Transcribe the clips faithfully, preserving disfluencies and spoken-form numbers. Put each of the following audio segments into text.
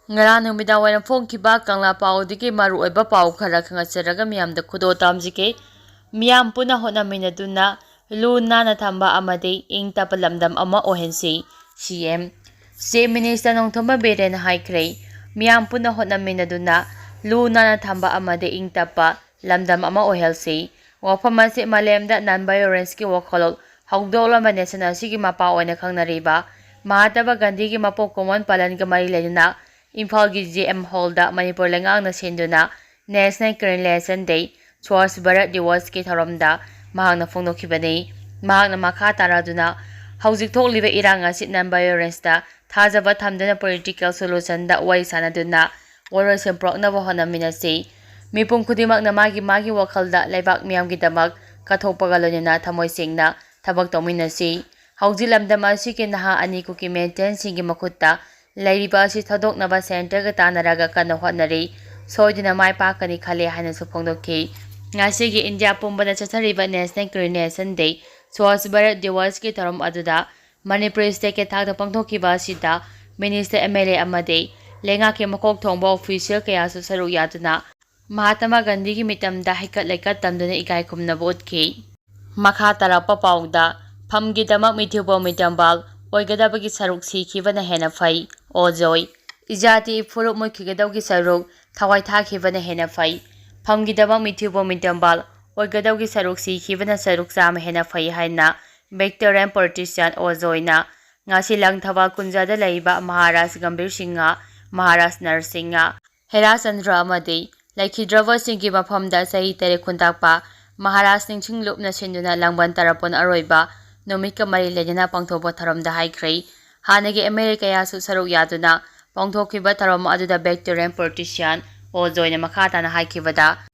ꯉꯔꯥꯡ ꯅꯨꯃꯤꯗꯥꯡ ꯋꯥꯏꯔꯝ ꯐꯣꯡꯈꯤꯕ ꯀꯪꯂꯥ ꯄꯥꯎꯗꯒꯤ ꯃꯔꯨꯑꯣꯏꯕ ꯄꯥꯎ ꯈꯔ ꯈꯪꯍꯟꯖꯔꯒ ꯃꯤꯌꯥꯝꯗ ꯈꯨꯗꯣꯜ ꯇꯝꯖꯒꯦ꯫ ꯃꯤꯌꯥꯝ ꯄꯨꯟꯅ ꯍꯣꯠꯅꯃꯤꯟꯅꯗꯨꯅ ꯂꯨ ꯅꯥꯟꯅ ꯊꯝꯕ ꯑꯃꯗꯤ ꯏꯪ ꯇꯞꯄ ꯂꯝꯗꯝ ꯑꯃ ꯑꯣꯏꯍꯟꯁꯤ꯫ ꯁꯤ ꯑꯦꯝ, ꯆꯤꯐ ꯃꯤꯅꯤꯁꯇꯔ ꯅꯣꯡꯊꯣꯝꯕꯝ ꯕꯤꯔꯦꯟꯅ ꯍꯥꯏꯈ꯭ꯔꯦ, ꯃꯤꯌꯥꯝ ꯄꯨꯟꯅ ꯍꯣꯠꯅꯃꯤꯟꯅꯗꯨꯅ ꯂꯨ ꯅꯥꯟꯅ ꯊꯝꯕ ꯑꯃꯗꯤ ꯏꯪ ꯇꯞꯄ ꯂꯝꯗꯝ ꯑꯃ ꯑꯣꯏꯍꯜꯁꯤ꯫ ꯋꯥꯐꯝ ꯑꯁꯤ ꯃꯥꯂꯦꯝꯗ ꯅꯟ ꯚꯥꯏꯑꯣꯂꯦꯟꯁꯀꯤ ꯋꯥꯈꯜꯂꯣꯟ ꯍꯧꯗꯣꯛꯂꯝꯕ ꯅꯦꯁꯟ ꯑꯁꯤꯒꯤ ꯃꯄꯥ ꯑꯣꯏꯅ ꯈꯪꯅꯔꯤꯕ ꯃꯍꯥꯇꯃꯥ ꯒꯥꯟꯙꯤꯒꯤ ꯃꯄꯣꯛ ꯀꯨꯝꯑꯣꯟ ꯄꯥꯂꯟꯒ ꯃꯔꯤ ꯂꯩꯅꯅ ꯏꯝꯐꯥꯜꯒꯤ ꯖꯤ ꯑꯦꯝ ꯍꯣꯜꯗ ꯃꯅꯤꯄꯨꯔ ꯂꯩꯉꯥꯛꯅ ꯁꯤꯟꯗꯨꯅ ꯅꯦꯁꯅꯦꯜ ꯀ꯭ꯂꯤꯟꯂꯤꯅꯦꯁ ꯗꯦ, ꯁ꯭ꯋꯥꯆ ꯚꯥꯔꯠ ꯗꯤꯋꯁꯀꯤ ꯊꯧꯔꯝꯗ ꯃꯍꯥꯛꯅ ꯐꯣꯡꯗꯣꯛꯈꯤꯕꯅꯤ꯫ ꯃꯍꯥꯛꯅ ꯃꯈꯥ ꯇꯥꯔꯗꯨꯅ ꯍꯧꯖꯤꯛ ꯊꯣꯛꯂꯤꯕ ꯏꯔꯥꯡ ꯑꯁꯤ ꯅꯟ ꯚꯥꯏꯑꯣꯂꯦꯟꯁꯇ ꯊꯥꯖꯕ ꯊꯝꯗꯨꯅ ꯄꯣꯂꯤꯇꯤꯀꯦꯜ ꯁꯣꯂꯨꯁꯟꯗ ꯋꯥꯔꯤ ꯁꯥꯟꯅꯗꯨꯅ ꯋꯥꯔꯣꯏꯁꯤꯟ ꯄꯨꯔꯛꯅꯕ ꯍꯣꯠꯅꯃꯤꯟꯅꯁꯤ꯫ ꯃꯤꯄꯨꯝ ꯈꯨꯗꯤꯡꯃꯛꯅ ꯃꯥꯒꯤ ꯃꯥꯒꯤ ꯋꯥꯈꯜꯗ ꯂꯩꯕꯥꯛ ꯃꯤꯌꯥꯝꯒꯤꯗꯃꯛ ꯀꯠꯊꯣꯛꯄꯒ ꯂꯣꯏꯅꯅ ꯊꯃꯣꯏ ꯁꯦꯡꯅ ꯊꯕꯛ ꯇꯧꯃꯤꯟꯅꯁꯤ꯫ ꯍꯧꯖꯤꯛ ꯂꯝꯗꯝ ꯑꯁꯤꯒꯤ ꯅꯍꯥ ꯑꯅꯤ ꯀꯨꯀꯤ ꯃꯤꯂꯤꯇꯦꯟꯁꯤꯡꯒꯤ ꯃꯈꯨꯠꯇ ꯂꯩꯔꯤꯕ ꯑꯁꯤ ꯊꯥꯗꯣꯛꯅꯕ ꯁꯦꯟꯇꯔꯒ ꯇꯥꯟꯅꯔꯒ ꯀꯟꯅ ꯍꯣꯠꯅꯔꯤ꯫ ꯁꯣꯏꯗꯅ ꯃꯥꯏ ꯄꯥꯛꯀꯅꯤ ꯈꯜꯂꯦ ꯍꯥꯏꯅꯁꯨ ꯐꯣꯡꯗꯣꯛꯈꯤ꯫ ꯉꯁꯤꯒꯤ ꯏꯟꯗꯤꯌꯥ ꯄꯨꯝꯕꯗ ꯆꯠꯊꯔꯤꯕ ꯅꯦꯁꯅꯦꯜ ꯀ꯭ꯂꯤꯟꯂꯤꯅꯦꯁ ꯗꯦ, ꯁ꯭ꯋꯥꯆ ꯚꯥꯔꯠ ꯗꯤꯋꯁꯀꯤ ꯊꯧꯔꯝ ꯑꯗꯨꯗ ꯃꯅꯤꯄꯨꯔ ꯁ꯭ꯇꯦꯠꯀꯤ ꯊꯥꯛꯇ ꯄꯥꯡꯊꯣꯛꯈꯤꯕ ꯑꯁꯤꯗ ꯃꯤꯅꯤꯁꯇꯔ, ꯑꯦꯝ ꯑꯦꯜ ꯑꯦ ꯑꯃꯗꯤ ꯂꯩꯉꯥꯛꯀꯤ ꯃꯀꯣꯛ ꯊꯣꯡꯕ ꯑꯣꯐꯤꯁꯤꯌꯦꯜ ꯀꯌꯥꯁꯨ ꯁꯔꯨꯛ ꯌꯥꯗꯨꯅ ꯃꯍꯥꯇꯃꯥ ꯒꯥꯟꯙꯤꯒꯤ ꯃꯤꯇꯝꯗ ꯍꯩꯀꯠ ꯂꯩꯀꯠ ꯇꯝꯗꯨꯅ ꯏꯀꯥꯏ ꯈꯨꯝꯅꯕ ꯎꯠꯈꯤ꯫ ꯃꯈꯥ ꯇꯥꯔꯛꯄ ꯄꯥꯎꯗ, ꯐꯝꯒꯤꯗꯃꯛ ꯃꯤꯊꯤꯕꯣꯡ ꯃꯤꯇꯝꯕꯥꯜ ꯑꯣꯏꯒꯗꯕꯒꯤ ꯁꯔꯨꯛ ꯁꯤꯈꯤꯕꯅ ꯍꯦꯟꯅ ꯐꯩ, ꯑꯣꯖꯣꯏ꯫ ꯏꯖꯥꯇꯤ ꯐꯨꯔꯨꯞ ꯃꯨꯠꯈꯤꯒꯗꯧꯒꯤ ꯁꯔꯨꯛ ꯊꯋꯥꯏ ꯊꯥꯈꯤꯕꯅ ꯍꯦꯟꯅ ꯐꯩ꯫ ꯐꯝꯒꯤꯗꯃꯛ ꯃꯤꯊꯤꯕꯣꯡ ꯃꯤꯇꯝꯕꯥꯜ ꯑꯣꯏꯒꯗꯧꯒꯤ ꯁꯔꯨꯛ ꯁꯤꯈꯤꯕꯅ ꯁꯔꯨꯛ ꯆꯥꯝꯃ ꯍꯦꯟꯅ ꯐꯩ ꯍꯥꯏꯅ ꯚꯦꯇꯔꯟ ꯄꯣꯂꯤꯇꯤꯁꯤꯌꯥꯟ ꯑꯣꯖꯣꯏꯅ ꯉꯁꯤ ꯂꯪꯊꯕꯥꯜ ꯀꯨꯟꯖꯥꯗ ꯂꯩꯔꯤꯕ ꯃꯍꯥꯔꯥꯖ ꯒꯝꯚꯤꯔ ꯁꯤꯡꯍ, ꯃꯍꯥꯔꯥꯖ ꯅꯔꯁꯤꯡꯍ, ꯍꯦꯔꯥꯆꯟꯗ꯭ꯔ ꯑꯃꯗꯤ ꯂꯩꯈꯤꯗ꯭ꯔꯕꯁꯤꯡꯒꯤ ꯃꯐꯝꯗ ꯆꯍꯤ ꯇꯔꯦꯠ ꯈꯨꯟꯇꯥꯛꯄ ꯃꯍꯥꯔꯥꯖ ꯅꯤꯡꯁꯤꯡ ꯂꯨꯞꯅ ꯁꯤꯟꯗꯨꯅ ꯂꯥꯡꯕꯟ ꯇꯔꯥꯄꯣꯟ ꯑꯔꯣꯏꯕ ꯅꯨꯃꯤꯠꯀ ꯃꯔꯤ ꯂꯩꯅꯅ ꯄꯥꯡꯊꯣꯛꯄ ꯊꯧꯔꯝꯗ ꯍꯥꯏꯈ꯭ꯔꯦ꯫ ꯍꯥꯟꯅꯒꯤ ꯑꯦꯝ ꯑꯦꯜ ꯑꯦ ꯀꯌꯥꯁꯨ ꯁꯔꯨꯛ ꯌꯥꯗꯨꯅ ꯄꯥꯡꯊꯣꯛꯈꯤꯕ ꯊꯧꯔꯝ ꯑꯗꯨꯗ ꯚꯦꯇꯔꯟ ꯄꯣꯂꯤꯇꯤꯁꯤꯌꯥꯟ ꯑꯣꯖꯣꯏꯅ ꯃꯈꯥ ꯇꯥꯅ ꯍꯥꯏꯈꯤꯕꯗ,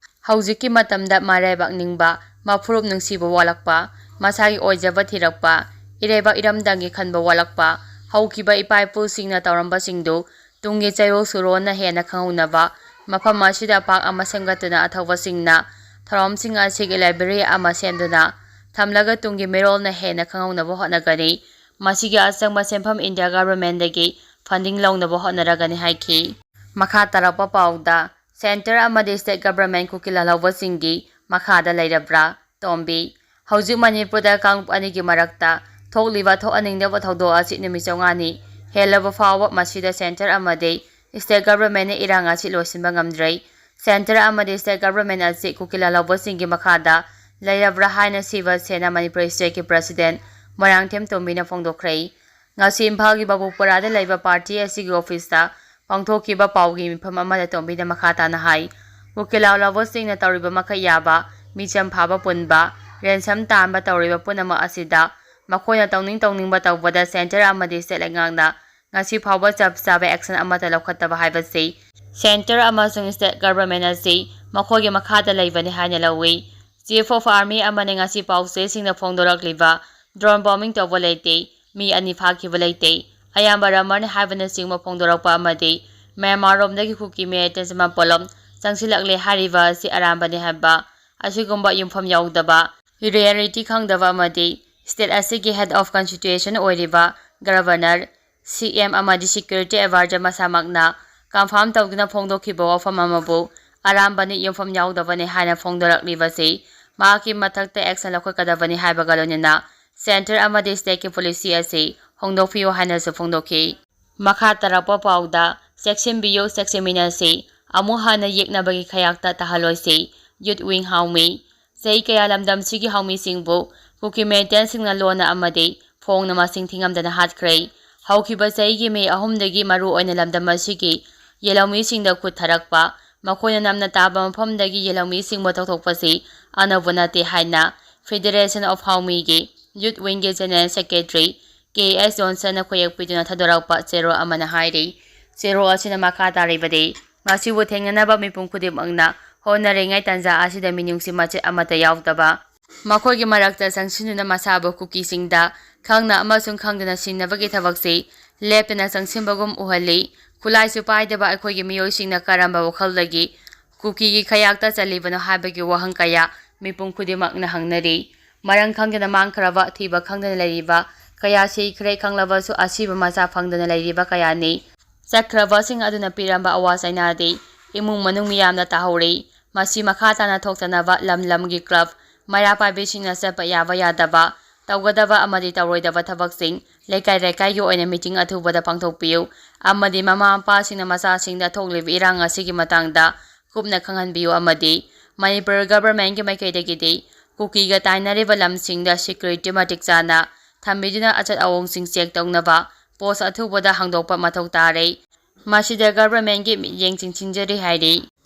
ꯍꯧꯖꯤꯛꯀꯤ ꯃꯇꯝꯗ ꯃꯔꯥꯏꯕꯥꯛ ꯅꯤꯡꯕ, ꯃꯐꯨꯔꯨꯞ ꯅꯨꯡꯁꯤꯕ ꯋꯥꯠꯂꯛꯄ, ꯃꯁꯥꯒꯤ ꯑꯣꯏꯖꯕ ꯊꯤꯔꯛꯄ, ꯏꯔꯩꯕꯥꯛ ꯏꯔꯝꯗꯝꯒꯤ ꯈꯟꯕ ꯋꯥꯠꯂꯛꯄ, ꯍꯧꯈꯤꯕ ꯏꯄꯥ ꯏꯄꯨꯁꯤꯡꯅ ꯇꯧꯔꯝꯕꯁꯤꯡꯗꯨ ꯇꯨꯡꯒꯤ ꯆꯌꯣꯜ ꯁꯨꯔꯣꯟꯅ ꯍꯦꯟꯅ ꯈꯪꯍꯧꯅꯕ ꯃꯐꯝ ꯑꯁꯤꯗ ꯄꯥꯔꯛ ꯑꯃ ꯁꯦꯝꯒꯠꯇꯨꯅ ꯑꯊꯧꯕꯁꯤꯡꯅ ꯊꯧꯔꯝꯁꯤꯡ ꯑꯁꯤꯒꯤ ꯂꯥꯏꯕ꯭ꯔꯦꯔꯤ ꯑꯃ ꯁꯦꯝꯗꯨꯅ ꯊꯝꯂꯒ ꯇꯨꯡꯒꯤ ꯃꯤꯔꯣꯜꯅ ꯍꯦꯟꯅ ꯈꯪꯍꯧꯅꯕ ꯍꯣꯠꯅꯒꯅꯤ꯫ ꯃꯁꯤꯒꯤ ꯑꯆꯪꯕ ꯁꯦꯟꯐꯝ ꯏꯟꯗꯤꯌꯥ ꯒꯚꯔꯟꯃꯦꯟꯗꯒꯤ funding ꯂꯧꯅꯕ ꯍꯣꯠꯅꯔꯒꯅꯤ ꯍꯥꯏꯈꯤ꯫ ꯃꯈꯥ ꯇꯥꯔꯛꯄ ꯄꯥꯎꯗ, Centre ꯑꯃꯗꯤ State Government ꯀꯨꯀꯤ ꯂꯥꯜꯍꯧꯕꯁꯤꯡꯒꯤ ꯃꯈꯥꯗ ꯂꯩꯔꯕ꯭ꯔꯥ? ꯇꯣꯝꯕꯤ, ꯍꯧꯖꯤꯛ ꯃꯅꯤꯄꯨꯔꯗ ꯀꯥꯡꯂꯨꯞ ꯑꯅꯤꯒꯤ ꯃꯔꯛꯇ ꯊꯣꯛꯂꯤꯕ ꯊꯣꯛꯍꯟꯅꯤꯡꯗꯕ ꯊꯧꯗꯣꯛ ꯑꯁꯤ ꯅꯨꯃꯤꯠ ꯆꯥꯝꯃꯉꯥꯅꯤ ꯍꯦꯜꯂꯕ ꯐꯥꯎꯕ ꯃꯁꯤꯗ Centre ꯑꯃꯗꯤ State Governmentꯅ ꯏꯔꯥꯡ ꯑꯁꯤ ꯂꯣꯏꯁꯤꯟꯕ ꯉꯝꯗ꯭ꯔꯤ꯫ Centre ꯑꯃꯗꯤ State Government ꯑꯁꯤ ꯀꯨꯀꯤ ꯂꯥꯜꯍꯧꯕꯁꯤꯡꯒꯤ ꯃꯈꯥꯗ ꯂꯩꯔꯕ꯭ꯔꯥ ꯍꯥꯏꯅ ꯁꯤꯕ ꯁꯦꯅꯥ ꯃꯅꯤꯄꯨꯔ Stateꯀꯤ President ꯃꯣꯏꯔꯥꯡꯊꯦꯝ ꯇꯣꯝꯕꯤꯅ ꯐꯣꯡꯗꯣꯛꯈ꯭ꯔꯦ꯫ ꯉꯁꯤ ꯏꯝꯐꯥꯜꯒꯤ ꯕꯥꯕꯨꯄꯨꯔꯥꯗ ꯂꯩꯕ party ꯑꯁꯤꯒꯤ officeꯇ ꯄꯥꯡꯊꯣꯛꯈꯤꯕ ꯄꯥꯎꯒꯤ ꯃꯤꯐꯝ ꯑꯃꯗ ꯇꯣꯝꯕꯤꯅ ꯃꯈꯥ ꯇꯥꯅ ꯍꯥꯏ, ꯀꯨꯀꯤ ꯂꯥꯜꯍꯧꯕꯁꯤꯡꯅ ꯇꯧꯔꯤꯕ ꯃꯈꯩ ꯌꯥꯕ, ꯃꯤꯆꯝ ꯐꯥꯕ ꯄꯨꯟꯕ, ransom ꯇꯥꯟꯕ ꯇꯧꯔꯤꯕ ꯄꯨꯝꯅꯃꯛ ꯑꯁꯤꯗ ꯃꯈꯣꯏꯅ ꯇꯧꯅꯤꯡ ꯇꯧꯅꯤꯡꯕ ꯇꯧꯕꯗ Centre ꯑꯃꯗꯤ State ꯂꯩꯉꯥꯛꯅ ꯉꯁꯤ ꯐꯥꯎꯕ ꯆꯞ ꯆꯥꯕ action ꯑꯃꯠꯇ ꯂꯧꯈꯠꯇꯕ ꯍꯥꯏꯕꯁꯤ Centre ꯑꯃꯁꯨꯡ State Government ꯑꯁꯤ ꯃꯈꯣꯏꯒꯤ ꯃꯈꯥꯗ ꯂꯩꯕꯅꯤ ꯍꯥꯏꯅ ꯂꯧꯏ꯫ Chief of Army ꯑꯃꯅ ꯉꯁꯤ ꯄꯥꯎꯆꯦꯁꯤꯡꯗ ꯐꯣꯡꯗꯣꯔꯛꯂꯤꯕ drone bombing ꯇꯧꯕ ꯂꯩꯇꯦ, ꯃꯤ ꯑꯅꯤ ꯐꯥꯈꯤꯕ ꯂꯩꯇꯦ, ꯑꯌꯥꯝꯕ rumorꯅꯤ ꯍꯥꯏꯕꯅꯆꯤꯡꯕ ꯐꯣꯡꯗꯣꯔꯛꯄ ꯑꯃꯗꯤ ꯃ꯭ꯌꯥꯟꯃꯥꯔꯔꯣꯝꯗꯒꯤ ꯀꯨꯀꯤ militants ꯑꯃ ꯄꯣꯠꯂꯨꯝ ꯆꯪꯁꯤꯜꯂꯛꯂꯦ ꯍꯥꯏꯔꯤꯕ ꯑꯁꯤ ꯑꯔꯥꯟꯕꯅꯤ ꯍꯥꯏꯕ ꯑꯁꯤꯒꯨꯝꯕ ꯌꯨꯝꯐꯝ ꯌꯥꯎꯗꯕ, reality ꯈꯪꯗꯕ ꯑꯃꯗꯤ state ꯑꯁꯤꯒꯤ head of constitution ꯑꯣꯏꯔꯤꯕ Governor, C M ꯑꯃꯗꯤ security advisor ꯃꯁꯥꯃꯛꯅ confirm ꯇꯧꯗꯨꯅ ꯐꯣꯡꯗꯣꯛꯈꯤꯕ ꯋꯥꯐꯝ ꯑꯃꯕꯨ ꯑꯔꯥꯟꯕꯅꯤ, ꯌꯨꯝꯐꯝ ꯌꯥꯎꯗꯕꯅꯤ ꯍꯥꯏꯅ ꯐꯣꯡꯗꯣꯔꯛꯂꯤꯕꯁꯤ ꯃꯍꯥꯛꯀꯤ ꯃꯊꯛꯇ action ꯂꯧꯈꯠꯀꯗꯕꯅꯤ ꯍꯥꯏꯕꯒ ꯂꯣꯏꯅꯅ Centre ꯑꯃꯗꯤ Stateꯀꯤ policy ꯑꯁꯤ ꯍꯣꯡꯗꯣꯛꯄꯤꯌꯨ ꯍꯥꯏꯅꯁꯨ ꯐꯣꯡꯗꯣꯛꯈꯤ꯫ ꯃꯈꯥ ꯇꯥꯔꯛꯄ ꯄꯥꯎꯗ, ꯆꯦꯛꯁꯤꯟꯕꯤꯌꯨ, ꯆꯦꯛꯁꯤꯟꯃꯤꯟꯅꯁꯤ, ꯑꯃꯨꯛ ꯍꯟꯅ ꯌꯦꯛꯅꯕꯒꯤ ꯈꯌꯥꯛꯇ ꯇꯥꯍꯜꯂꯣꯏꯁꯤ, Youth Wing ꯍꯥꯎꯃꯤ꯫ ꯆꯍꯤ ꯀꯌꯥ ꯂꯝꯗꯝꯁꯤꯒꯤ ꯍꯥꯎꯃꯤꯁꯤꯡꯕꯨ ꯀꯨꯀꯤ militantꯁꯤꯡꯅ ꯂꯣꯟꯅ ꯑꯃꯗꯤ ꯐꯣꯡꯅ ꯃꯁꯤꯡ ꯊꯤꯉꯝꯗꯅ ꯍꯥꯠꯈ꯭ꯔꯦ꯫ ꯍꯧꯈꯤꯕ ꯆꯍꯤꯒꯤ May ꯑꯍꯨꯝꯗꯒꯤ ꯃꯔꯨ ꯑꯣꯏꯅ ꯂꯝꯗꯝ ꯑꯁꯤꯒꯤ ꯌꯦꯜꯍꯧꯃꯤꯁꯤꯡꯗ ꯈꯨꯠ ꯊꯥꯔꯛꯄ, ꯃꯈꯣꯏꯅ ꯅꯝꯅ ꯇꯥꯕ ꯃꯐꯝꯗꯒꯤ ꯌꯦꯜꯍꯧꯃꯤꯁꯤꯡꯕꯨ ꯇꯧꯊꯣꯛꯄꯁꯤ ꯑꯅꯧꯕ ꯅꯠꯇꯦ ꯍꯥꯏꯅ Federation of ꯍꯥꯎꯃꯤꯒꯤ Youth Wingꯒꯤ General Secretary K S Johnsonꯅ ꯈꯨꯌꯦꯛ ꯄꯤꯗꯨꯅ ꯊꯥꯗꯣꯔꯛꯄ ꯆꯦꯔꯣꯜ ꯑꯃꯅ ꯍꯥꯏꯔꯤ꯫ ꯆꯦꯔꯣꯜ ꯑꯁꯤꯅ ꯃꯈꯥ ꯇꯥꯔꯤꯕꯗꯤ, ꯃꯁꯤꯕꯨ ꯊꯦꯡꯅꯅꯕ ꯃꯤꯄꯨꯝ ꯈꯨꯗꯤꯡꯃꯛꯅ ꯍꯣꯠꯅꯔꯤꯉꯩ ꯇꯥꯟꯖꯥ ꯑꯁꯤꯗ ꯃꯤꯅꯨꯡꯁꯤ ꯃꯆꯦꯠ ꯑꯃꯠꯇ ꯌꯥꯎꯗꯕ, ꯃꯈꯣꯏꯒꯤ ꯃꯔꯛꯇ ꯆꯪꯁꯤꯟꯗꯨꯅ ꯃꯁꯥꯕꯨ ꯀꯨꯀꯤꯁꯤꯡꯗ ꯈꯪꯅ ꯑꯃꯁꯨꯡ ꯈꯪꯗꯅ ꯁꯤꯡꯅꯕꯒꯤ ꯊꯕꯛꯁꯤ ꯂꯦꯞꯇꯅ ꯆꯪꯁꯤꯟꯕꯒꯨꯝ ꯎꯍꯜꯂꯤ꯫ ꯈꯨꯠꯂꯥꯏꯁꯨ ꯄꯥꯏꯗꯕ ꯑꯩꯈꯣꯏꯒꯤ ꯃꯤꯑꯣꯏꯁꯤꯡꯅ ꯀꯔꯝꯕ ꯋꯥꯈꯜꯗꯒꯤ ꯀꯨꯀꯤꯒꯤ ꯈꯌꯥꯛꯇ ꯆꯜꯂꯤꯕꯅꯣ ꯍꯥꯏꯕꯒꯤ ꯋꯥꯍꯪ ꯀꯌꯥ ꯃꯤꯄꯨꯝ ꯈꯨꯗꯤꯡꯃꯛꯅ ꯍꯪꯅꯔꯤ꯫ ꯃꯔꯝ ꯈꯪꯗꯅ ꯃꯥꯡꯈ꯭ꯔꯕ, ꯊꯤꯕ ꯈꯪꯗꯅ ꯂꯩꯔꯤꯕ ꯀꯌꯥ ꯁꯤꯈ꯭ꯔꯦ ꯈꯪꯂꯕꯁꯨ ꯑꯁꯤꯕ ꯃꯆꯥ ꯐꯪꯗꯅ ꯂꯩꯔꯤꯕ ꯀꯌꯥꯅꯤ꯫ ꯆꯠꯈ꯭ꯔꯕꯁꯤꯡ ꯑꯗꯨꯅ ꯄꯤꯔꯝꯕ ꯑꯋꯥ ꯆꯩꯅꯥꯗꯤ ꯏꯃꯨꯡ ꯃꯅꯨꯡ ꯃꯤꯌꯥꯝꯅ ꯇꯥꯍꯧꯔꯤ꯫ ꯃꯁꯤ ꯃꯈꯥ ꯇꯥꯅ ꯊꯣꯛꯇꯅꯕ ꯂꯝ ꯂꯝꯒꯤ ꯀ꯭ꯂꯕ, ꯃꯩꯔꯥ ꯄꯥꯏꯕꯤꯁꯤꯡꯅ ꯆꯠꯄ ꯌꯥꯕ ꯌꯥꯗꯕ, ꯇꯧꯒꯗꯕ ꯑꯃꯗꯤ ꯇꯧꯔꯣꯏꯗꯕ ꯊꯕꯛꯁꯤꯡ ꯂꯩꯀꯥꯏ ꯂꯩꯀꯥꯏꯒꯤ ꯑꯣꯏꯅ ꯃꯤꯇꯤꯡ ꯑꯊꯨꯕꯗ ꯄꯥꯡꯊꯣꯛꯄꯤꯌꯨ ꯑꯃꯗꯤ ꯃꯃꯥ ꯃꯄꯥꯁꯤꯡꯅ ꯃꯆꯥꯁꯤꯡꯗ ꯊꯣꯛꯂꯤꯕ ꯏꯔꯥꯡ ꯑꯁꯤꯒꯤ ꯃꯇꯥꯡꯗ ꯀꯨꯞꯅ ꯈꯪꯍꯟꯕꯤꯌꯨ ꯑꯃꯗꯤ ꯃꯅꯤꯄꯨꯔ ꯒꯚꯔꯟꯃꯦꯟꯠꯀꯤ ꯃꯥꯏꯀꯩꯗꯒꯤꯗꯤ ꯀꯨꯀꯤꯒ ꯇꯥꯏꯅꯔꯤꯕ ꯂꯝꯁꯤꯡꯗ ꯁꯦꯀ꯭ꯌꯨꯔꯤꯇꯤ ꯃꯇꯤꯛ ꯆꯥꯅ ꯊꯝꯕꯤꯗꯨꯅ ꯑꯆꯠ ꯑꯋꯣꯡꯁꯤꯡ ꯆꯦꯛ ꯇꯧꯅꯕ ꯄꯣꯁ ꯑꯊꯨꯕꯗ ꯍꯥꯡꯗꯣꯛꯄ ꯃꯊꯧ ꯇꯥꯔꯦ꯫ ꯃꯁꯤꯗ ꯒꯚꯔꯟꯃꯦꯟꯠꯀꯤ ꯃꯤꯠꯌꯦꯡ ꯆꯤꯡꯁꯤꯟꯖꯔꯤ ꯍꯥꯏꯔꯤ꯫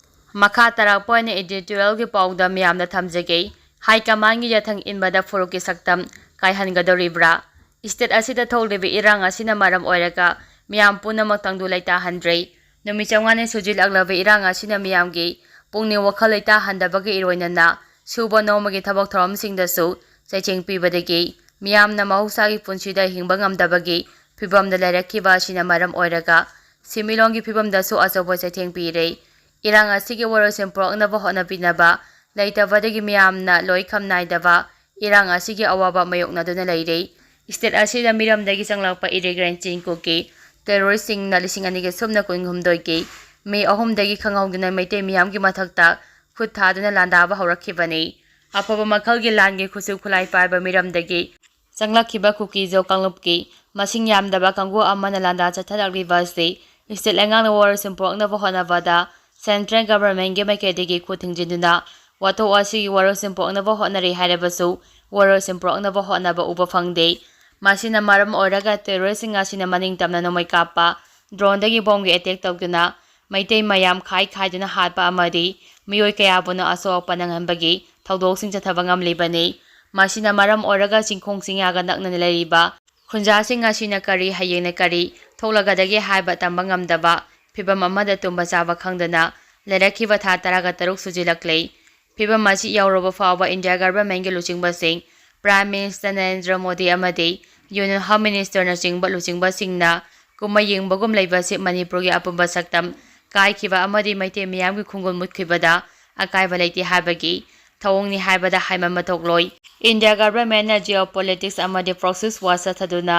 ꯃꯈꯥ ꯇꯥꯔꯛꯄ ꯑꯣꯏꯅ ꯏꯗꯤꯇꯣꯔꯤꯌꯦꯜꯒꯤ ꯄꯥꯎꯗ ꯃꯤꯌꯥꯝꯗ ꯊꯝꯖꯒꯦ꯫ ꯍꯥꯏ ꯀꯃꯥꯟꯒꯤ ꯌꯥꯊꯪ ꯏꯟꯕꯗ ꯐꯨꯔꯨꯞꯀꯤ ꯁꯛꯇꯝ ꯀꯥꯏꯍꯟꯒꯗꯧꯔꯤꯕ꯭ꯔꯥ? ꯁ꯭ꯇꯦꯠ ꯑꯁꯤꯗ ꯊꯣꯛꯂꯤꯕ ꯏꯔꯥꯡ ꯑꯁꯤꯅ ꯃꯔꯝ ꯑꯣꯏꯔꯒ ꯃꯤꯌꯥꯝ ꯄꯨꯝꯅꯃꯛ ꯇꯪꯗꯨ ꯂꯩꯇꯥꯍꯟꯗ꯭ꯔꯦ꯫ ꯅꯨꯃꯤꯠ ꯆꯥꯝꯃꯉꯥꯅꯤ ꯁꯨꯖꯤꯜꯂꯛꯂꯕ ꯏꯔꯥꯡ ꯑꯁꯤꯅ ꯃꯤꯌꯥꯝꯒꯤ ꯄꯨꯛꯅꯤꯡ ꯋꯥꯈꯜ ꯂꯩꯇꯥꯍꯟꯗꯕꯒ ꯏꯔꯣꯏꯅꯅ ꯁꯨꯕ ꯅꯣꯝꯕꯒꯤ ꯊꯕꯛ ꯊꯧꯔꯝꯁꯤꯡꯗꯁꯨ ꯆꯩꯊꯦꯡ ꯄꯤꯕꯗꯒꯤ ꯃꯤꯌꯥꯝꯅ ꯃꯍꯧꯁꯥꯒꯤ ꯄꯨꯟꯁꯤꯗ ꯍꯤꯡꯕ ꯉꯝꯗꯕꯒꯤ ꯐꯤꯚꯝꯗ ꯂꯩꯔꯛꯈꯤꯕ ꯑꯁꯤꯅ ꯃꯔꯝ ꯑꯣꯏꯔꯒ ꯁꯤꯟꯃꯤꯠꯂꯣꯟꯒꯤ ꯐꯤꯚꯝꯗꯁꯨ ꯑꯆꯧꯕ ꯆꯩꯊꯦꯡ ꯄꯤꯔꯦ꯫ ꯏꯔꯥꯡ ꯑꯁꯤꯒꯤ ꯋꯥꯔꯣꯏꯁꯤꯟ ꯄꯨꯔꯛꯅꯕ ꯍꯣꯠꯅꯕꯤꯅꯕ ꯂꯩꯇꯕꯗꯒꯤ ꯃꯤꯌꯥꯝꯅ ꯂꯣꯏꯈꯝ ꯅꯥꯏꯗꯕ ꯏꯔꯥꯡ ꯑꯁꯤꯒꯤ ꯑꯋꯥꯕ ꯃꯥꯌꯣꯛꯅꯗꯨꯅ ꯂꯩꯔꯦ꯫ ꯁ꯭ꯇꯦꯠ ꯑꯁꯤꯗ ꯃꯤꯔꯝꯗꯒꯤ ꯆꯪꯂꯛꯄ ꯏꯔꯤꯒ꯭ꯔꯦꯟ ꯆꯤꯡ ꯀꯨꯀꯤ ꯇꯦꯔꯣꯔꯤꯁꯁꯤꯡꯅ ꯂꯤꯁꯤꯡ ꯑꯅꯤꯒ ꯁꯨꯞꯅ ꯀꯨꯟꯍꯨꯝꯗꯣꯏꯒꯤ ꯃꯦ ꯑꯍꯨꯝꯗꯒꯤ ꯈꯪꯍꯧꯗꯅ ꯃꯩꯇꯩ ꯃꯤꯌꯥꯝꯒꯤ ꯃꯊꯛꯇ ꯈꯨꯠ ꯊꯥꯗꯨꯅ ꯂꯥꯟꯗꯥꯕ ꯍꯧꯔꯛꯈꯤꯕꯅꯤ꯫ ꯑꯐꯕ ꯃꯈꯜꯒꯤ ꯂꯥꯟꯒꯤ ꯈꯨꯠꯁꯨ ꯈꯨꯠꯂꯥꯏ ꯄꯥꯏꯕ ꯃꯤꯔꯝꯗꯒꯤ ꯆꯪꯂꯛꯈꯤꯕ ꯀꯨꯀꯤ-ꯖꯣ ꯀꯥꯡꯂꯨꯞꯀꯤ ꯃꯁꯤꯡ ꯌꯥꯝꯗꯕ ꯀꯥꯡꯕꯨ ꯑꯃꯅ ꯂꯥꯟꯗꯥ ꯆꯠꯊꯔꯛꯂꯤꯕ ꯑꯁꯤ ꯁ꯭ꯇꯦꯠ ꯂꯩꯉꯥꯛꯅ ꯋꯥꯔꯣꯏꯁꯤꯟ ꯄꯨꯔꯛꯅꯕ ꯍꯣꯠꯅꯕꯗ ꯁꯦꯟꯇ꯭ꯔꯦꯜ ꯒꯚꯔꯟꯃꯦꯟꯠꯀꯤ ꯃꯥꯏꯀꯩꯗꯒꯤ ꯈꯨꯠ ꯊꯤꯡꯖꯤꯟꯗꯨꯅ ꯋꯥꯊꯣꯛ ꯑꯁꯤꯒꯤ ꯋꯥꯔꯣꯏꯁꯤꯟ ꯄꯨꯔꯛꯅꯕ ꯍꯣꯠꯅꯔꯤ ꯍꯥꯏꯔꯕꯁꯨ ꯋꯥꯔꯣꯏꯁꯤꯟ ꯄꯨꯔꯛꯅꯕ ꯍꯣꯠꯅꯕ ꯎꯕ ꯐꯪꯗꯦ꯫ ꯃꯁꯤꯅ ꯃꯔꯝ ꯑꯣꯏꯔꯒ ꯇꯦꯔꯣꯔꯤꯁꯁꯤꯡ ꯑꯁꯤꯅ ꯃꯅꯤꯡ ꯇꯝꯅ ꯅꯣꯡꯃꯩ ꯀꯥꯞꯄ, ꯗ꯭ꯔꯣꯟꯗꯒꯤ ꯕꯣꯝꯒꯤ ꯑꯦꯇꯦꯛ ꯇꯧꯗꯨꯅ ꯃꯩꯇꯩ ꯃꯌꯥꯝ ꯈꯥꯏ ꯈꯥꯏꯗꯨꯅ ꯍꯥꯠꯄ ꯑꯃꯗꯤ ꯃꯤꯑꯣꯏ ꯀꯌꯥꯕꯨꯅ ꯑꯁꯣꯛ ꯑꯄꯟ ꯅꯪꯍꯟꯕꯒꯤ ꯊꯧꯗꯣꯛꯁꯤꯡ ꯆꯠꯊꯕ ꯉꯝꯂꯤꯕꯅꯤ꯫ ꯃꯁꯤꯅ ꯃꯔꯝ ꯑꯣꯏꯔꯒ ꯆꯤꯡꯈꯣꯡ ꯆꯤꯡꯌꯥꯒ ꯅꯛꯅꯅ ꯂꯩꯔꯤꯕ ꯈꯨꯟꯖꯥꯁꯤꯡ ꯑꯁꯤꯅ ꯀꯔꯤ ꯍꯌꯦꯡꯅ ꯀꯔꯤ ꯊꯣꯛꯂꯒꯗꯒꯦ ꯍꯥꯏꯕ ꯇꯝꯕ ꯉꯝꯗꯕ ꯐꯤꯚꯝ ꯑꯃꯗ ꯇꯨꯝꯕ ꯆꯥꯕ ꯈꯪꯗꯅ ꯂꯩꯔꯛꯈꯤꯕ ꯊꯥ ꯇꯔꯥꯒ ꯇꯔꯨꯛ ꯁꯨꯖꯤꯜꯂꯛꯂꯦ꯫ ꯐꯤꯚꯝ ꯑꯁꯤ ꯌꯧꯔꯕ ꯐꯥꯎꯕ ꯏꯟꯗꯤꯌꯥ ꯒꯚꯔꯟꯃꯦꯟꯠꯀꯤ ꯂꯨꯆꯤꯡꯕꯁꯤꯡ, ꯄ꯭ꯔꯥꯏꯝ ꯃꯤꯅꯤꯁꯇꯔ ꯅꯔꯦꯟꯗ꯭ꯔ ꯃꯣꯗꯤ ꯑꯃꯗꯤ ꯌꯨꯅꯤꯌꯟ ꯍꯣꯝ ꯃꯤꯅꯤꯁꯇꯔꯅꯆꯤꯡꯕ ꯂꯨꯆꯤꯡꯕꯁꯤꯡꯅ ꯀꯨꯝꯍꯩ ꯌꯦꯡꯕꯒꯨꯝ ꯂꯩꯕ ꯑꯁꯤ ꯃꯅꯤꯄꯨꯔꯒꯤ ꯑꯄꯨꯟꯕ ꯁꯛꯇꯝ ꯀꯥꯏꯈꯤꯕ ꯑꯃꯗꯤ ꯃꯩꯇꯩ ꯃꯤꯌꯥꯝꯒꯤ ꯈꯣꯡꯒꯨꯜ ꯃꯨꯠꯈꯤꯕꯗ ꯑꯀꯥꯏꯕ ꯂꯩꯇꯦ ꯍꯥꯏꯕꯒꯤ ꯊꯧꯑꯣꯡꯅꯤ ꯍꯥꯏꯕꯗ ꯍꯥꯏꯃꯟꯕ ꯊꯣꯛꯂꯣꯏ꯫ ꯏꯟꯗꯤꯌꯥ ꯒꯚꯔꯟꯃꯦꯟꯠꯅ ꯖꯤꯑꯣ ꯄꯣꯂꯤꯇꯤꯛꯁ ꯑꯃꯗꯤ ꯄ꯭ꯔꯣꯛꯁꯤꯁ ꯋꯥꯔ ꯆꯠꯊꯗꯨꯅ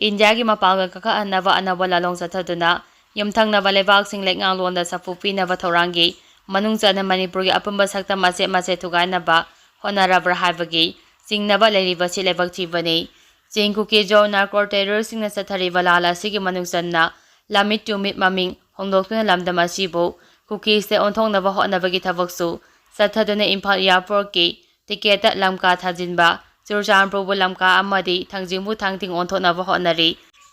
ꯏꯟꯗꯤꯌꯥꯒꯤ ꯃꯄꯥꯡꯒꯜ ꯀꯥꯈꯠꯍꯟꯅꯕ ꯑꯅꯧꯕ ꯂꯥꯂꯣꯡ ꯆꯠꯊꯗꯨꯅ ꯌꯨꯝꯊꯪꯅꯕ ꯂꯩꯕꯥꯛꯁꯤꯡ ꯂꯩꯉꯥꯛꯂꯣꯟꯗ ꯁꯥꯐꯨ ꯄꯤꯅꯕ ꯊꯧꯔꯥꯡꯒꯤ ꯃꯅꯨꯡ ꯆꯟꯅ ꯃꯅꯤꯄꯨꯔꯒꯤ ꯑꯄꯨꯟꯕ ꯁꯛꯇꯝ ꯃꯆꯦꯠ ꯃꯆꯦꯠ ꯊꯨꯒꯥꯏꯅꯕ ꯍꯣꯠꯅꯔꯕ꯭ꯔꯥ ꯍꯥꯏꯕꯒꯤ ꯆꯤꯡꯅꯕ ꯂꯩꯔꯤꯕꯁꯤ ꯂꯥꯏꯕꯛ ꯊꯤꯕꯅꯤ꯫ ꯆꯤꯡ ꯀꯨꯀꯤ ꯖꯣ ꯅꯥꯔꯀꯣ ꯇꯦꯔꯣꯔꯤꯁꯁꯤꯡꯅ ꯆꯠꯊꯔꯤꯕ ꯂꯥꯜ ꯑꯁꯤꯒꯤ ꯃꯅꯨꯡ ꯆꯟꯅ ꯂꯝꯃꯤꯠ ꯇꯨꯃꯤꯠ ꯃꯃꯤꯡ ꯍꯣꯡꯗꯣꯛꯇꯨꯅ ꯂꯝꯗꯝ ꯑꯁꯤꯕꯨ ꯀꯨꯀꯤ ꯁ꯭ꯇꯦꯠ ꯑꯣꯟꯊꯣꯛꯅꯕ ꯍꯣꯠꯅꯕꯒꯤ ꯊꯕꯛꯁꯨ ꯆꯠꯊꯗꯨꯅ ꯏꯝꯐꯥꯜ ꯏꯌꯥꯔꯄꯣꯔꯠꯀꯤ ꯇꯤꯀꯦꯠꯇ ꯂꯝꯀꯥ ꯊꯥꯖꯤꯟꯕ, ꯆꯨꯔꯆꯥꯟꯄꯨꯔꯕꯨ ꯂꯝꯀꯥ ꯑꯃꯗꯤ ꯊꯥꯡꯖꯤꯡꯕꯨ ꯊꯥꯡꯖꯤꯡ ꯑꯣꯟꯊꯣꯛꯅꯕ ꯍꯣꯠꯅꯔꯤ꯫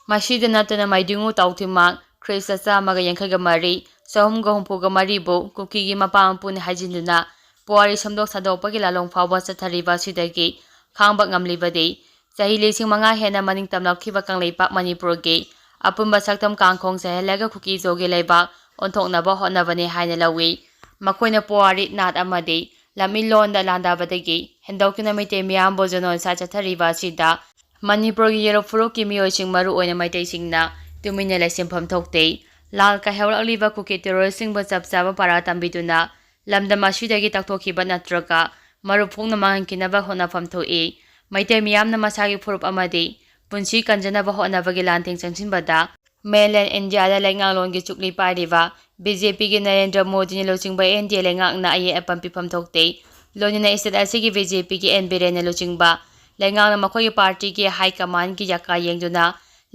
ꯃꯁꯤꯗ ꯅꯠꯇꯅ ꯃꯩꯗꯤꯉꯨ ꯇꯥꯎꯊꯤꯃꯥꯡ ꯈ꯭ꯔꯤꯁꯇ ꯆꯥꯝꯃꯒ ꯌꯥꯡꯈꯩꯒ ꯃꯔꯤ, ꯆꯍꯨꯝꯒ ꯍꯨꯝꯐꯨꯒ ꯃꯔꯤꯕꯨ ꯀꯨꯀꯤꯒꯤ ꯃꯄꯥ ꯃꯄꯨꯅꯤ ꯍꯥꯏꯖꯤꯟꯗꯨꯅ ꯄꯨꯋꯥꯔꯤ ꯁꯦꯝꯗꯣꯛ ꯁꯥꯗꯣꯛꯄꯒꯤ ꯂꯥꯂꯣꯡ ꯐꯥꯎꯕ ꯆꯠꯊꯔꯤꯕ ꯑꯁꯤꯗꯒꯤ ꯈꯥꯡꯕ ꯉꯝꯂꯤꯕꯗꯤ ꯆꯍꯤ ꯂꯤꯁꯤꯡ ꯃꯉꯥ ꯍꯦꯟꯅ ꯃꯅꯤꯡ ꯇꯝꯂꯛꯈꯤꯕ ꯀꯪꯂꯩꯄꯥꯛ ꯃꯅꯤꯄꯨꯔꯒꯤ ꯑꯄꯨꯟꯕ ꯁꯛꯇꯝ ꯀꯥꯡꯈꯣꯡ ꯆꯥꯏꯍꯜꯂꯒ ꯀꯨꯀꯤ ꯖꯣꯒꯤ ꯂꯩꯕꯥꯛ ꯑꯣꯟꯊꯣꯛꯅꯕ ꯍꯣꯠꯅꯕꯅꯤ ꯍꯥꯏꯅ ꯂꯧꯏ꯫ ꯃꯈꯣꯏꯅ ꯄꯨꯋꯥꯔꯤ, ꯅꯥꯠ ꯑꯃꯗꯤ ꯂꯝꯃꯤꯂꯣꯟꯗ ꯂꯥꯟꯗꯥꯕꯗꯒꯤ ꯍꯦꯟꯗꯣꯛꯇꯨꯅ ꯃꯩꯇꯩ ꯃꯤꯌꯥꯝꯕꯨ ꯖꯦꯅꯣꯁꯥꯏꯗ ꯆꯠꯊꯔꯤꯕ ꯑꯁꯤꯗ ꯃꯅꯤꯄꯨꯔꯒꯤ ꯌꯦꯔꯣ ꯐꯨꯔꯨꯞꯀꯤ ꯃꯤꯑꯣꯏꯁꯤꯡ, ꯃꯔꯨꯑꯣꯏꯅ ꯃꯩꯇꯩꯁꯤꯡꯅ ꯇꯨꯃꯤꯟꯅ ꯂꯩꯁꯤꯟꯐꯝ ꯊꯣꯛꯇꯦ꯫ ꯂꯥꯜ ꯀꯥꯏꯍꯧꯔꯛꯂꯤꯕ ꯀꯨꯀꯤ ꯇꯦꯔꯣꯔꯤꯁꯁꯤꯡꯕꯨ ꯆꯞ ꯆꯥꯕ ꯄꯥꯔꯥ ꯇꯝꯕꯤꯗꯨꯅ ꯂꯝꯗꯝ ꯑꯁꯤꯗꯒꯤ ꯇꯥꯛꯊꯣꯛꯈꯤꯕ ꯅꯠꯇ꯭ꯔꯒ ꯃꯔꯨꯞ ꯐꯣꯡꯅ ꯃꯥꯡꯍꯟꯈꯤꯅꯕ ꯍꯣꯠꯅꯐꯝ ꯊꯣꯛꯏ꯫ ꯃꯩꯇꯩ ꯃꯤꯌꯥꯝꯅ ꯃꯁꯥꯒꯤ ꯐꯨꯔꯨꯞ ꯑꯃꯗꯤ ꯄꯨꯟꯁꯤ ꯀꯟꯖꯅꯕ ꯍꯣꯠꯅꯕꯒꯤ ꯂꯥꯟꯊꯦꯡ ꯆꯪꯁꯤꯟꯕꯗ ꯃꯦꯟꯂꯦꯟ ꯏꯟꯗꯤꯌꯥꯗ ꯂꯩꯉꯥꯛꯂꯣꯟꯒꯤ ꯆꯨꯛꯂꯤ ꯄꯥꯏꯔꯤꯕ ꯕꯤ ꯖꯦ ꯄꯤꯒꯤ ꯅꯔꯦꯟꯗ꯭ꯔ ꯃꯣꯗꯤꯅ ꯂꯨꯆꯤꯡꯕ ꯑꯦꯟ ꯗꯤ ꯑꯦ ꯂꯩꯉꯥꯛꯅ ꯑꯌꯦꯠ ꯑꯄꯟ ꯄꯤꯐꯝ ꯊꯣꯛꯇꯦ꯫ ꯂꯣꯏꯅꯅ ꯁ꯭ꯇꯦꯠ ꯑꯁꯤꯒꯤ ꯕꯤ ꯖꯦ ꯄꯤꯒꯤ ꯑꯦꯟ ꯕꯤꯔꯦꯟꯅ ꯂꯨꯆꯤꯡꯕ ꯂꯩꯉꯥꯛꯅ ꯃꯈꯣꯏꯒꯤ ꯄꯥꯔꯇꯤꯒꯤ ꯍꯥꯏ ꯀꯃꯥꯟꯒꯤ ꯌꯥꯀꯥ ꯌꯦꯡꯗꯨꯅ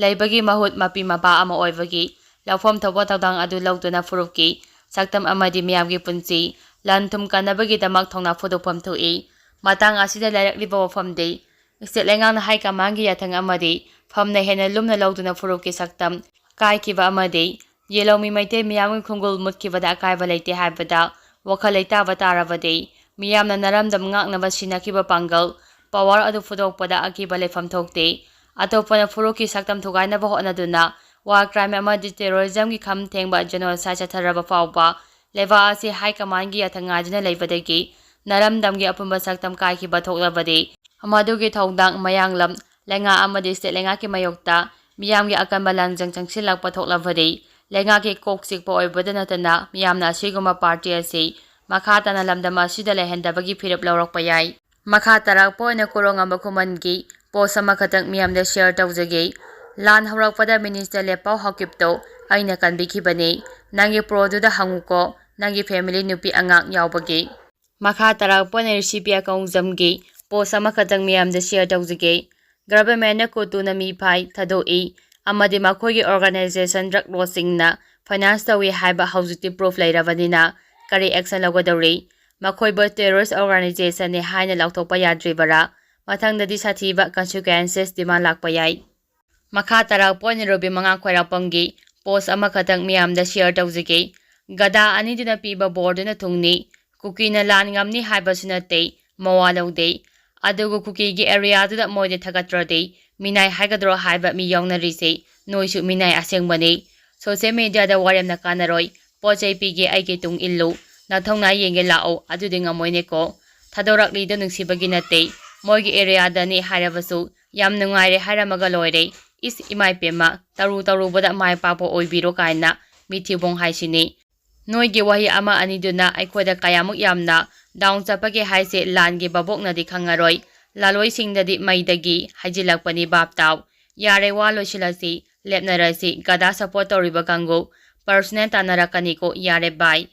ꯂꯩꯕꯒꯤ ꯃꯍꯨꯠ ꯃꯄꯤ ꯃꯄꯥ ꯑꯃ ꯑꯣꯏꯕꯒꯤ ꯂꯧꯐꯝ ꯊꯣꯛꯄ ꯊꯧꯗꯥꯡ ꯑꯗꯨ ꯂꯧꯗꯨꯅ ꯐꯨꯔꯨꯞꯀꯤ ꯁꯛꯇꯝ ꯑꯃꯗꯤ ꯃꯤꯌꯥꯝꯒꯤ ꯄꯨꯟꯁꯤ ꯂꯟ ꯊꯨꯝ ꯀꯟꯅꯕꯒꯤꯗꯃꯛ ꯊꯧꯅꯥ ꯐꯨꯗꯣꯛꯐꯝ ꯊꯣꯛꯏ꯫ ꯃꯇꯥꯡ ꯑꯁꯤꯗ ꯂꯩꯔꯛꯂꯤꯕ ꯋꯥꯐꯝꯗꯤ ꯁ꯭ꯇꯦꯠ ꯂꯩꯉꯥꯛꯅ ꯍꯥꯏ ꯀꯃꯥꯟꯒꯤ ꯌꯥꯊꯪ ꯑꯃꯗꯤ ꯐꯝꯅ ꯍꯦꯟꯅ ꯂꯨꯝꯅ ꯂꯧꯗꯨꯅ ꯐꯨꯔꯨꯞꯀꯤ ꯁꯛꯇꯝ ꯀꯥꯏꯈꯤꯕ ꯑꯃꯗꯤ ꯌꯦꯜꯍꯧꯃꯤ ꯃꯩꯇꯩ ꯃꯤꯌꯥꯝꯒꯤ ꯈꯣꯡꯒꯨꯜ ꯃꯨꯠꯈꯤꯕꯗ ꯑꯀꯥꯏꯕ ꯂꯩꯇꯦ ꯍꯥꯏꯕꯗ ꯋꯥꯈꯜ ꯂꯩꯇꯥꯕ ꯇꯥꯔꯕꯗꯤ ꯃꯤꯌꯥꯝꯅ ꯅꯔꯝꯗꯝ ꯉꯥꯛꯅꯕ ꯁꯤꯟꯅꯈꯤꯕ ꯄꯥꯡꯒꯜ, ꯄꯋꯥꯔ ꯑꯗꯨ ꯐꯨꯗꯣꯛꯄꯗ ꯑꯀꯤꯕ ꯂꯩꯐꯝ ꯊꯣꯛꯇꯦ꯫ ꯑꯇꯣꯞꯄꯅ ꯐꯨꯔꯨꯞꯀꯤ ꯁꯛꯇꯝ ꯊꯨꯒꯥꯏꯅꯕ ꯍꯣꯠꯅꯗꯨꯅ ꯋꯥꯔ ꯀ꯭ꯔꯥꯏꯝ ꯑꯃꯗꯤ ꯇꯦꯔꯣꯔꯤꯖꯝꯒꯤ ꯈꯝ ꯊꯦꯡꯕ ꯖꯦꯅꯣꯁꯥꯏꯗ ꯆꯠꯊꯔꯕ ꯐꯥꯎꯕ ꯂꯩꯕꯥꯛ ꯑꯁꯤ ꯍꯥꯏ ꯀꯃꯥꯟꯒꯤ ꯌꯥꯊꯪ ꯉꯥꯏꯗꯨꯅ ꯂꯩꯕꯗꯒꯤ ꯅꯔꯝꯗꯝꯒꯤ ꯑꯄꯨꯟꯕ ꯁꯛꯇꯝ ꯀꯥꯏꯈꯤꯕ ꯊꯣꯛꯂꯕꯗꯤ ꯃꯗꯨꯒꯤ ꯊꯧꯗꯥꯡ ꯃꯌꯥꯡꯂꯝ ꯂꯩꯉꯥꯛ ꯑꯃꯗꯤ ꯁ꯭ꯇꯦꯠ ꯂꯩꯉꯥꯛꯀꯤ ꯃꯥꯌꯣꯛꯇ ꯃꯤꯌꯥꯝꯒꯤ ꯑꯀꯟꯕ ꯂꯥꯡꯖꯪ ꯆꯪꯁꯤꯜꯂꯛꯄ ꯊꯣꯛꯂꯕꯗꯤ ꯂꯩꯉꯥꯛꯀꯤ ꯀꯣꯛ ꯆꯤꯛꯄ ꯑꯣꯏꯕꯗ ꯅꯠꯇꯅ ꯃꯤꯌꯥꯝꯅ ꯑꯁꯤꯒꯨꯝꯕ ꯄꯥꯔꯇꯤ ꯑꯁꯤ ꯃꯈꯥ ꯇꯥꯅ ꯂꯝꯗꯝ ꯑꯁꯤꯗ ꯂꯩꯍꯟꯗꯕꯒꯤ ꯐꯤꯔꯦꯞ ꯂꯧꯔꯛꯄ ꯌꯥꯏ꯫ ꯃꯈꯥ ꯇꯥꯔꯛꯄ ꯑꯣꯏꯅ ꯀꯣꯔꯣꯡ ꯑꯃ ꯈꯨꯃꯟꯒꯤ post ꯑꯃꯈꯛꯇꯪ ꯃꯤꯌꯥꯝꯗ share ꯇꯧꯖꯒꯦ꯫ ꯂꯥꯟ ꯍꯧꯔꯛꯄꯗ minister ꯂꯦꯞꯄꯥꯎ ꯍꯥꯎꯀꯤꯞꯇꯣ ꯑꯩꯅ ꯀꯟꯕꯤꯈꯤꯕꯅꯤ꯫ ꯅꯪꯒꯤ proꯗꯨꯗ ꯍꯪꯉꯨꯀꯣ, ꯅꯪꯒꯤ family ꯅꯨꯄꯤ ꯑꯉꯥꯡ ꯌꯥꯎꯕꯒꯤ꯫ ꯃꯈꯥ ꯇꯥꯔꯛꯄ ꯑꯣꯏꯅ ꯔꯤꯁꯤꯄꯤꯌꯥ ꯀꯧꯖꯝꯒꯤ post ꯑꯃꯈꯛꯇꯪ ꯃꯤꯌꯥꯝꯗ share ꯇꯧꯖꯒꯦ꯫ Governmentꯅ ꯀꯨꯇꯨꯅ ꯃꯤ ꯐꯥꯏ, ꯊꯥꯗꯣꯛꯏ ꯑꯃꯗꯤ ꯃꯈꯣꯏꯒꯤ organization drug lordꯁꯤꯡꯅ finance ꯇꯧꯏ ꯍꯥꯏꯕ ꯍꯧꯖꯤꯛꯇꯤ proof ꯂꯩꯔꯕꯅꯤꯅ ꯀꯔꯤ action ꯂꯧꯒꯗꯧꯔꯤ? ꯃꯈꯣꯏꯕꯨ terrorist organizationꯅꯤ ꯍꯥꯏꯅ ꯂꯥꯎꯊꯣꯛꯄ ꯌꯥꯗ꯭ꯔꯤꯕꯔꯥ? ꯃꯊꯪꯗꯗꯤ ꯁꯥꯊꯤꯕ consequences demand ꯂꯥꯛꯄ ꯌꯥꯏ꯫ ꯃꯈꯥ ꯇꯥꯔꯛꯄ ꯑꯣꯏꯅ ꯔꯨꯕꯤ ꯃꯉꯥ ꯈ꯭ꯋꯥꯏꯔꯥꯛꯄꯝꯒꯤ post ꯑꯃꯈꯛꯇꯪ ꯃꯤꯌꯥꯝꯗ share ꯇꯧꯖꯒꯦ꯫ ꯒꯗꯥ ꯑꯅꯤꯗꯨꯅ ꯄꯤꯕ ꯕꯣꯔꯗꯨꯅ ꯊꯨꯡꯅꯤ꯫ ꯀꯨꯀꯤꯅ ꯂꯥꯟ ꯉꯝꯅꯤ ꯍꯥꯏꯕꯁꯨ ꯅꯠꯇꯦ, ꯃꯋꯥ ꯂꯧꯗꯦ꯫ ꯑꯗꯨꯕꯨ ꯀꯨꯀꯤꯒꯤ areaꯗꯨꯗ ꯃꯣꯏꯗ ꯊꯥꯒꯠꯇ꯭ꯔꯗꯤ ꯃꯤꯅꯥꯏ ꯍꯥꯏꯒꯗ꯭ꯔꯣ ꯍꯥꯏꯕ ꯃꯤ ꯌꯥꯎꯅꯔꯤꯁꯦ꯫ ꯅꯣꯏꯁꯨ ꯃꯤꯅꯥꯏ ꯑꯁꯦꯡꯕꯅꯤ꯫ Social mediaꯗ ꯋꯥꯔꯦꯝꯅ ꯀꯥꯟꯅꯔꯣꯏ꯫ ꯄꯣꯠ ꯆꯩ ꯄꯤꯒꯦ, ꯑꯩꯒꯤ ꯇꯨꯡ ꯏꯜꯂꯨ꯫ ꯅꯊꯧꯅꯥ ꯌꯦꯡꯒꯦ ꯂꯥꯛꯑꯣ, ꯑꯗꯨꯗꯤ ꯉꯝꯃꯣꯏꯅꯦꯀꯣ꯫ ꯊꯥꯗꯣꯔꯛꯂꯤꯗꯣ ꯅꯨꯡꯁꯤꯕꯒꯤ ꯅꯠꯇꯦ, ꯃꯣꯏꯒꯤ areaꯗꯅꯤ ꯍꯥꯏꯔꯕꯁꯨ ꯌꯥꯝ ꯅꯨꯡꯉꯥꯏꯔꯦ ꯍꯥꯏꯔꯝꯃꯒ ꯂꯣꯏꯔꯦ꯫ ꯏꯁ, ꯏꯃꯥꯏ ꯄꯦꯝꯃ, ꯇꯔꯨ ꯇꯔꯨꯕꯗ ꯃꯥꯏ ꯄꯥꯛꯄ ꯑꯣꯏꯕꯤꯔꯣ ꯀꯥꯏꯅ ꯃꯤꯊꯤꯕꯣꯡ ꯍꯥꯏꯁꯤꯅꯤ꯫ ꯅꯣꯏꯒꯤ ꯋꯥꯍꯩ ꯑꯃ ꯑꯅꯤꯗꯨꯅ ꯑꯩꯈꯣꯏꯗ ꯀꯌꯥꯃꯨꯛ ꯌꯥꯝꯅ down ꯆꯠꯄꯒꯦ ꯍꯥꯏꯁꯦ ꯂꯥꯟꯒꯤ ꯚꯥꯕꯣꯛꯅꯗꯤ ꯈꯪꯉꯔꯣꯏ꯫ ꯂꯥꯂꯣꯏꯁꯤꯡꯗꯗꯤ ꯃꯩꯗꯒꯤ ꯍꯩꯖꯤꯜꯂꯛꯄꯅꯤ, ꯚꯥꯞ ꯇꯥꯎ꯫ ꯌꯥꯔꯦ, ꯋꯥ ꯂꯣꯏꯁꯤꯜꯂꯁꯤ, ꯂꯦꯞꯅꯔꯁꯤ꯫ ꯒꯗꯥ support ꯇꯧꯔꯤꯕ ꯀꯥꯡꯕꯨ personal ꯇꯥꯟꯅꯔꯛꯀꯅꯤꯀꯣ꯫ ꯌꯥꯔꯦ, bye꯫